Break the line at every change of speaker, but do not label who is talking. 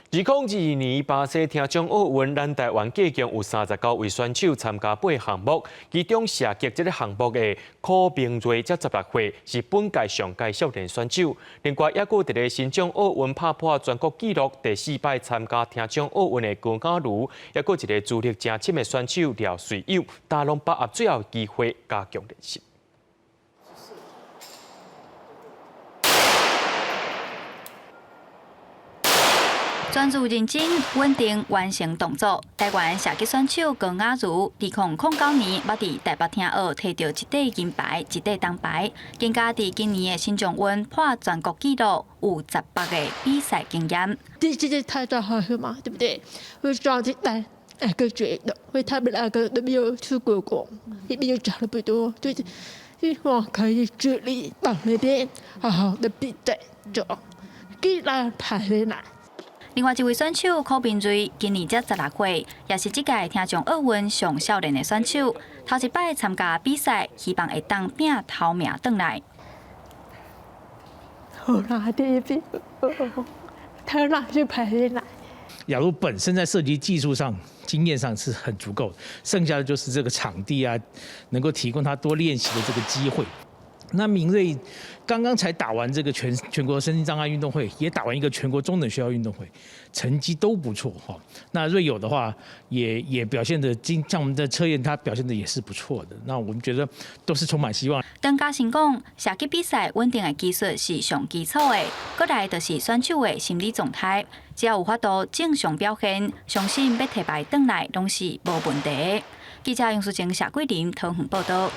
2022年巴西聽障奧運，咱台灣計共有39位選手參加八項目，其中射擊這个項目的柯明睿才16歲，是本屆上佳少年選手。另外，猶閣佇咧新疆奧運拍破全國紀錄，第四擺參加聽障奧運的高嘉儒，猶閣一个資歷誠深的選手廖瑞友，大攏把握最後機會加強練習。
專注認真、穩定完成動作。台灣射擊選手高雅如，2009年捌佇台北聽奧提著一塊銀牌、一塊銅牌，更加佇今年的新疆運破全國紀錄，有18個比賽經驗。
第這個太大好嘛，對不對？會抓進來那個覺得，因為他們兩個都沒有出過國，也沒有講得不多，就是希望可以努力到那邊好好的比賽，就給他排來。
另外一位選手柯明睿，今年才16歲，也是這屆聽障奧運上少年的選手，頭一擺參加比賽，希望會當拼頭名轉來。
我拿第一名，他拿就排來。
雅茹本身在射擊技術上、經驗上是很足夠，剩下的就是這個場地啊，能夠提供他多練習的這個機會。那明睿剛剛才打完這個全國身心障礙運動會，也打完一個全國中等學校運動會，成績都不錯哈。那瑞友的話也表現得，像我們的測驗，他表現得也是不錯的。那我們覺得都是充滿希望。
鄧家成講，射擊比賽穩定的技術是上基礎的，過來就是選手的心理狀態，只要有法度正常表現，相信欲提牌轉來攏是無問題。記者楊淑靜、謝桂林桃園報道。